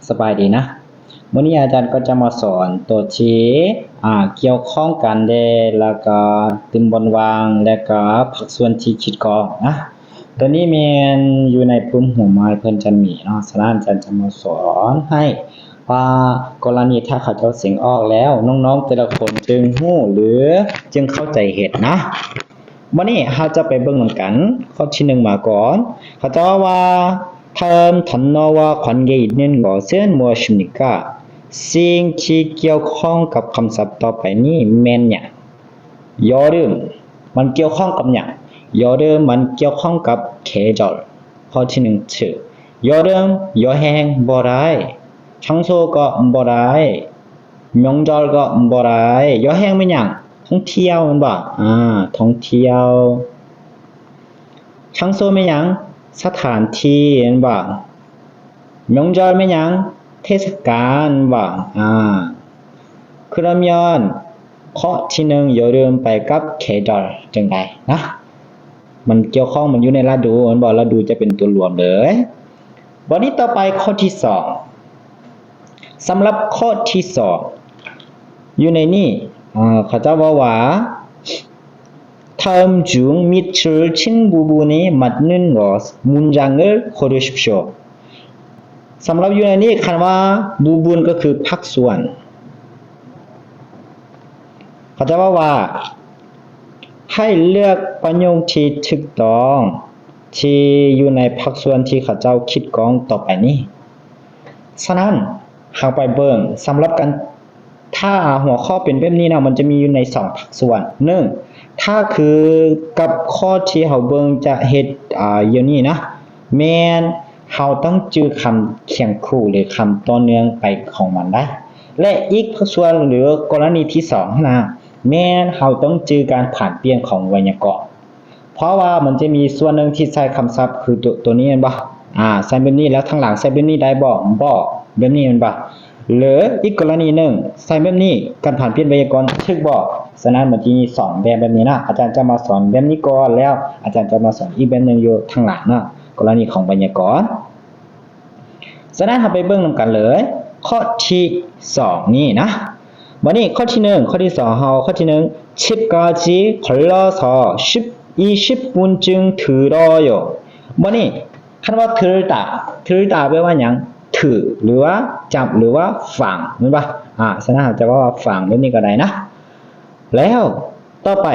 ສະບາຍດີນະ. ມື້ນີ້ອາຈານກໍຈະມາສອນໂຕທີ່ ອ່າ ກ່ຽວຂ້ອງກັນເດ້ ແລ້ວກໍຕື່ມບ່ອນວ່າງ ແລ້ວກໍພາກສ່ວນທີ່ຄິດກ້ອງນະ. ໂຕນີ້ແມ່ນຢູ່ໃນປຶ້ມຫົວໝາຍເພິ່ນຈະມີເນາະ. ສະນັ້ນອາຈານຈະມາສອນໃຫ້ວ່າ ກໍລະນີຖ້າເຂົາເຈົ້າເສັງອອກແລ້ວ ນ້ອງໆແຕ່ລະຄົນຈຶ່ງຮູ້ ຫຼື ຈຶ່ງເຂົ້າໃຈເຮັດນະ. ບັດນີ້ເຮົາຈະໄປເບິ່ງນຳກັນ ຂໍ້ທີໜຶ່ງມາກ່ອນ. ເຂົາເຈົ້າເວົ້າວ່າ 다음 단어와 관계 있는 것은 무엇입니까? ສິ່ງທີ່ກ່ຽວຂ້ອງກັບຄຳສັບຕໍ່ໄປນີ້ແມ່ນຫຍັງ? 여름 ມັນກ່ຽວຂ້ອງກັບຫຍັງ? 여름 ມັນກ່ຽວຂ້ອງກັບ계절. ຂໍ້ທີໜຶ່ງຖືກ. 여름 여행 ບໍ່ໄດ້. 장소 ກໍບໍ່ໄດ້. 명절 ກໍບໍ່ໄດ້. 여행 ແມ່ນຫຍັງ? ທ່ອງທ່ຽວແມ່ນບໍ່? ອາ ທ່ອງທ່ຽວ. 장소 ແມ່ນຫຍັງ? ສະຖານທີ່ແມ່ນບໍ່? 명절 ແມ່ນຫຍັງ? ເທດສະການແມ່ນບໍ່? ອາ 그러면 ຂໍ້ທີໜຶ່ງ 여름 ໄປກັບ 계절 ຈັ່ງໃດນະ? ມັນກ່ຽວຂ້ອງ ມັນຢູ່ໃນລະດູແມ່ນບໍ່? ລະດູຈະເປັນຕົວລວມເລີຍ. ບັດນີ້ຕໍ່ໄປຂໍ້ທີສອງ. ສຳລັບຂໍ້ທີສອງ ຢູ່ໃນນີ້ ເຂົາເຈົ້າເວົ້າວ່າ 다음 중 밑줄 친 부분이 맞는 것 문장을 고르십시오. ສຳລັບຢູ່ໃນນີ້ ຄັນວ່າ 부분 ກໍຄືພາກສ່ວນ ເຂົາເຈົ້າເວົ້າວ່າ ໃຫ້ເລືອກປະໂຫຍກທີ່ຖືກຕ້ອງ ທີ່ຢູ່ໃນພາກສ່ວນທີ່ເຂົາເຈົ້າຄິດກ້ອງຕໍ່ໄປນີ້. ສະນັ້ນ ເຮົາໄປເບິ່ງ ສຳລັບການ ຖ້າຫົວຂໍ້ເປັນແບບນີ້ນະ ມັນຈະມີຢູ່ໃນສອງພາກສ່ວນ. ໜຶ່ງ ຖ້າຄືກັບຂໍ້ທີ່ເຮົາເບິ່ງຈະເຮັດ ອາ ຢູ່ນີ້ນະ ແມ່ນເຮົາຕ້ອງຈື່ຄຳຄຽງຄູ່ ຫຼື ຄຳຕໍ່ເນື່ອງໄປຂອງມັນໄດ້ ແລະ ອີກພາກສ່ວນ ຫຼື ກໍລະນີທີສອງຫັ້ນນະ ແມ່ນເຮົາຕ້ອງຈື່ການຜັນປ່ຽນຂອງໄວຍາກອນ. ເພາະວ່າມັນຈະມີສ່ວນໜຶ່ງທີ່ໃຊ້ຄຳສັບຄືໂຕ ໂຕນີ້ແມ່ນບໍ່? ອາ ໃຊ້ແບບນີ້ແລ້ວທາງຫຼັງໃຊ້ແບບນີ້ໄດ້ບໍ່? ບໍ່ ແບບນີ້ແມ່ນບໍ່? ຫຼື ອີກກໍລະນີໜຶ່ງ ໃຊ້ແບບນີ້ ການຜັນປ່ຽນໄວຍາກອນຖືກບໍ່? ສະນັ້ນມັນຈະມີສອງແບບແບບນີ້ນະ. ອາຈານຈະມາສອນແບບນີ້ກ່ອນ ແລ້ວອາຈານຈະມາສອນອີກແບບໜຶ່ງຢູ່ທາງຫຼັງເນາະ ກໍລະນີຂອງໄວຍາກອນ. ສະນັ້ນເຮົາໄປເບິ່ງນຳກັນເລີຍ ຂໍ້ທີສອງນີ້ນະ. ບັດນີ້ຂໍ້ທີໜຶ່ງ ຂໍ້ທີສອງເຮົາ ຂໍ້ທີໜຶ່ງ 집까지 걸어서 이십 분 쯤 들어요. ບັດນີ້ຄັນວ່າ 들다, 들다 ແປວ່າຫຍັງ? ຖື ຫຼືວ່າຈັບ ຫຼືວ່າຟັງ ແມ່ນບໍ່? ອາ ສະນັ້ນເຮົາຈະເວົ້າວ່າຟັງແບບນີ້ກໍໄດ້ນະ. ແລ້ວຕໍ່ໄປ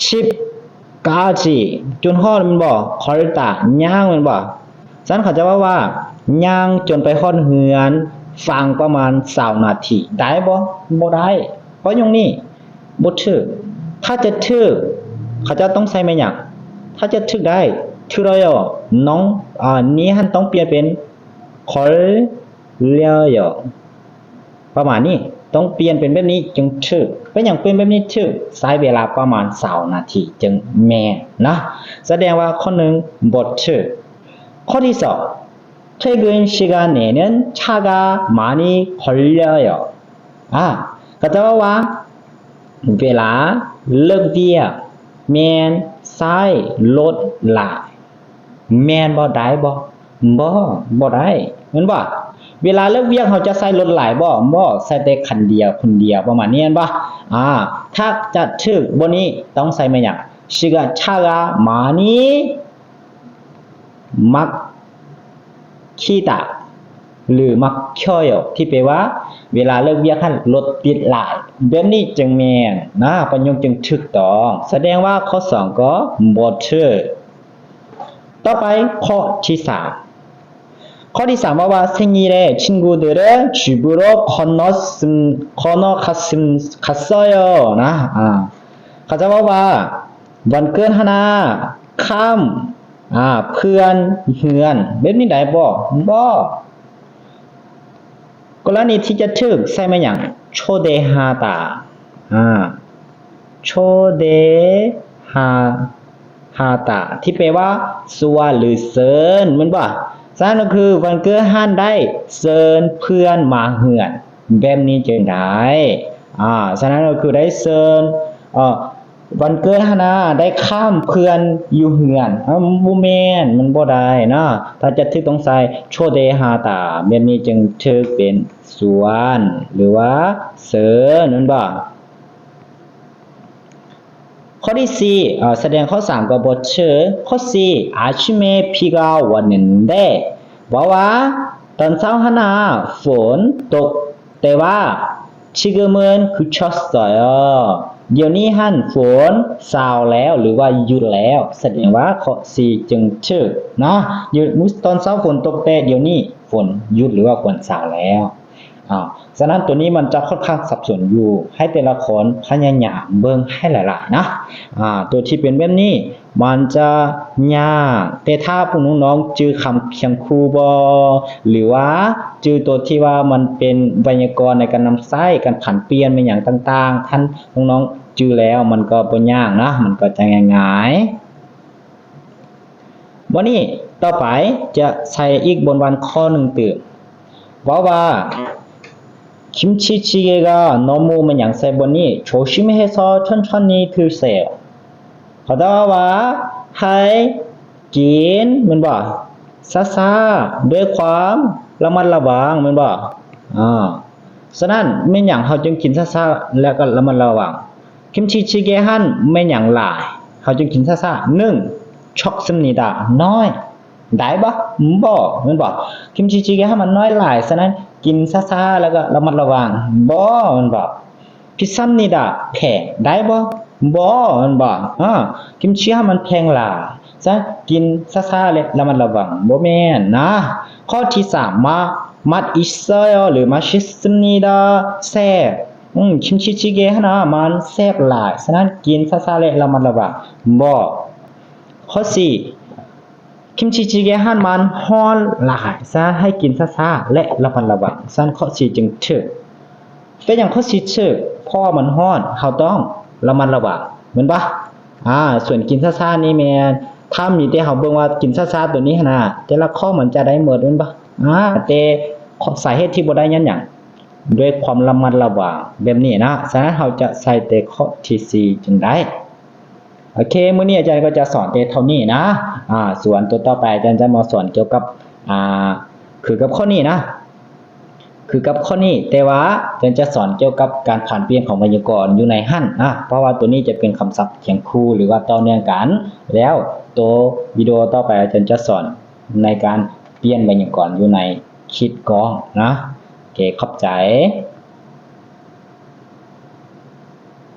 집까지 ຈົນຮອດແມ່ນບໍ່? 걸다 ຍ່າງແມ່ນບໍ່? ສະນັ້ນເຂົາຈະເວົ້າວ່າ ຍ່າງຈົນໄປຮອດເຮືອນ ຟັງປະມານຊາວນາທີ ໄດ້ບໍ່? ບໍ່ໄດ້. ປະໂຫຍກນີ້ບໍ່ຖືກ. ຖ້າຈະຖືກ ເຂົາເຈົ້າຕ້ອງໃຊ້ແມ່ນຫຍັງ? ຖ້າຈະຖືກໄດ້ 들어요 ນ້ອງ ອາ ນີ້ຫັ້ນຕ້ອງປ່ຽນເປັນ 걸려요 ປະມານນີ້ ຕ້ອງປ່ຽນເປັນແບບນີ້ຈຶ່ງຖືກ. ເປັນຫຍັງເປັນແບບນີ້ຖືກ? ໃຊ້ເວລາປະມານຊາວນາທີຈຶ່ງແມ່ນນະ. ສະແດງວ່າຂໍ້ໜຶ່ງບໍ່ຖືກ. ຂໍ້ທີສອງ 퇴근 시간에는 차가 많이 걸려요. ອາ ເຂົາເຈົ້າເວົ້າວ່າ ເວລາເລີກວຽກແມ່ນໃຊ້ລົດຫຼາຍ ແມ່ນບໍ່? ໄດ້ບໍ່? ບໍ່ ບໍ່ໄດ້ ແມ່ນບໍ່? ເວລາເລີກວຽກເຮົາຈະໃຊ້ລົດຫຼາຍບໍ່? ບໍ່ ໃຊ້ແຕ່ຄັນດຽວ ຄົນດຽວ ປະມານນີ້ແມ່ນບໍ່? ອາ ຖ້າຈະຖືກບ່ອນນີ້ຕ້ອງໃຊ້ແມ່ນຫຍັງ? 시간 차가 많이 막 기다 ຫຼື 막혀요 ທີ່ແປວ່າ ເວລາເລີກວຽກຫັ້ນລົດຕິດຫຼາຍ ແບບນີ້ຈຶ່ງແມ່ນນະ ປະໂຫຍກຈຶ່ງຖືກຕ້ອງ. ສະແດງວ່າຂໍ້ສອງກໍບໍ່ຖືກ. ຕໍ່ໄປຂໍ້ທີສາມ ຂໍ້ທີສາມເວົ້າວ່າ 생일에 친구들은 집으로 건너갔음, 건너갔음, 갔어요 ນະ. ອາ ເຂົາຈະເວົ້າວ່າ ວັນເກີດຫັ້ນນະ ຂ້າມ ອາ ເພື່ອນເຮືອນ ແບບນີ້ໄດ້ບໍ່? ບໍ່. ກໍລະນີທີ່ຈະຖືກໃຊ້ແມ່ນຫຍັງ? 초대하다 ອາ 초대하다 ທີ່ແປວ່າຊວນ ຫຼື ເຊີນ ແມ່ນບໍ່? ສະນັ້ນກໍຄື ວັນເກີດຫັ້ນໄດ້ເຊີນເພື່ອນມາເຮືອນ ແບບນີ້ຈຶ່ງໄດ້. ອາ ສະນັ້ນກໍຄືໄດ້ເຊີນ ເອີ ວັນເກີດຫັ້ນນະ ໄດ້ຂ້າມເພື່ອນຢູ່ເຮືອນ. ເອົ້າ ບໍ່ແມ່ນ, ມັນບໍ່ໄດ້ເນາະ. ຖ້າຈະຖືກຕ້ອງໃສ່ 초대하다 ແບບນີ້ຈຶ່ງຖືກເປັນ ຊວນ ຫຼືວ່າ ເຊີນ ແມ່ນບໍ່? ຂໍ້ທີສີ່ ເອີ ສະແດງຂໍ້ສາມກໍບໍ່ຖືກ. ຂໍ້ສີ່ 아침에 비가 왔는데 ເວົ້າວ່າ ຕອນເຊົ້າຫັ້ນນະ ຝົນຕົກ ແຕ່ວ່າ 지금은 그쳤어요. ດຽວນີ້ຫັ້ນຝົນຊາວແລ້ວ ຫຼືວ່າຢຸດແລ້ວ, ສະແດງວ່າຂໍ້ສີ່ຈຶ່ງຖືກເນາະ. ຢູ່ ມື້ຕອນເຊົ້າຝົນຕົກ ແຕ່ດຽວນີ້ຝົນຢຸດ ຫຼືວ່າຝົນຊາວແລ້ວ. ອາ ສະນັ້ນໂຕນີ້ມັນຈະຂ້ອນຂ້າງສັບສົນຢູ່, ໃຫ້ແຕ່ລະຄົນພະຍາຍາມເບິ່ງໃຫ້ຫຼາຍໆນະ. ອາ ໂຕທີ່ເປັນແບບນີ້ ມັນຈະຍາກ, ແຕ່ຖ້າພວກນ້ອງໆຈື່ຄຳຄຽງຄູ່ບໍ່ ຫຼືວ່າຈື່ໂຕທີ່ວ່າມັນເປັນໄວຍາກອນໃນການນຳໃຊ້ ການຜັນປ່ຽນແມ່ນຫຍັງຕ່າງໆ ຄັນນ້ອງໆຈື່ແລ້ວ ມັນກໍບໍ່ຍາກນະ, ມັນກໍຈະງ່າຍໆ. ບັດນີ້ຕໍ່ໄປຈະໃສ່ອີກບົນວັນຂໍ້ໜຶ່ງຕື່ມ ເວົ້າວ່າ 김치찌개가 너무 ແມ່ນຫຍັງໃສ່ບົນນີ້ 조심해서 천천히 드세요. ເຂົາເຈົ້າວ່າໃຫ້ກິນແມ່ນບໍ່? ຊ້າໆ ດ້ວຍຄວາມລະມັດລະວັງແມ່ນບໍ່? ອາ ສະນັ້ນແມ່ນຫຍັງເຮົາຈຶ່ງກິນຊ້າໆ ແລ້ວກໍລະມັດລະວັງ? 김치찌개 한 ແມ່ນຫຍັງຫຼາຍ ເຮົາຈຶ່ງກິນຊ້າໆ? ໜຶ່ງ 적습니다. ນ້ອຍ ໄດ້ບໍ່? ບໍ່ ແມ່ນບໍ່? 김치찌개 한 ມັນນ້ອຍຫຼາຍ, ສະນັ້ນກິນຊ້າໆ ແລ້ວກໍລະມັດລະວັງ ບໍ່ ແມ່ນບໍ່? 비쌉니다. ແພງ ໄດ້ບໍ່? ບໍ່ ແມ່ນບໍ່? ອາ 김치 한 ມັນແພງຫຼາຍ, ສະນັ້ນກິນຊ້າໆ ແລະ ລະມັດລະວັງ ບໍ່ແມ່ນນະ. ຂໍ້ທີສາມ 마, 맛있어요 ຫຼື 맛있습니다. ແຊບ. ອືມ 김치찌개 한 ຫັ້ນນະ ມັນແຊບຫຼາຍ, ສະນັ້ນກິນຊ້າໆ ແລະ ລະມັດລະວັງ ບໍ່. ຂໍ້ສີ່ 김치찌개 한 ມັນຮ້ອນຫຼາຍ, ສະນັ້ນໃຫ້ກິນຊ້າໆ ແລະ ລະມັດລະວັງ, ສະນັ້ນຂໍ້ສີ່ຈຶ່ງຖືກ. ເປັນຫຍັງຂໍ້ສີ່ຖືກ? ເພາະວ່າມັນຮ້ອນ ເຮົາຕ້ອງລະມັດລະວັງ ແມ່ນບໍ່? ອາ ສ່ວນກິນຊ້າໆນີ້ແມ່ນ ຖ້າມີແຕ່ເຮົາເບິ່ງວ່າກິນຊ້າໆ ໂຕນີ້ຫັ້ນນະ ແຕ່ລະຂໍ້ມັນຈະໄດ້ໝົດ ແມ່ນບໍ່? ອາ ແຕ່ສາເຫດທີ່ບໍ່ໄດ້ຍ້ອນຫຍັງ? ດ້ວຍຄວາມລະມັດລະວັງແບບນີ້ນະ, ສະນັ້ນເຮົາຈະໃສ່ແຕ່ຂໍ້ທີສີ່ຈຶ່ງໄດ້. ໂອເຄ ມື້ນີ້ອາຈານກໍຈະສອນແຕ່ເທົ່ານີ້ນະ. ອາ ສ່ວນຕົວຕໍ່ໄປອາຈານຈະມາສອນກ່ຽວກັບ ອາ ຄືກັບຂໍ້ນີ້ນະ, ຄືກັບຂໍ້ນີ້, ແຕ່ວ່າອາຈານຈະສອນກ່ຽວກັບການຜັນປ່ຽນຂອງໄວຍາກອນຢູ່ໃນຫັ້ນນະ, ເພາະວ່າໂຕນີ້ຈະເປັນຄຳສັບຄຽງຄູ່ ຫຼືວ່າຕໍ່ເນື່ອງກັນ. ແລ້ວໂຕວິດີໂອຕໍ່ໄປອາຈານຈະສອນໃນການປ່ຽນໄວຍາກອນຢູ່ໃນຄີດກ້ອງນະ. ໂອເຄ ຂອບໃຈ.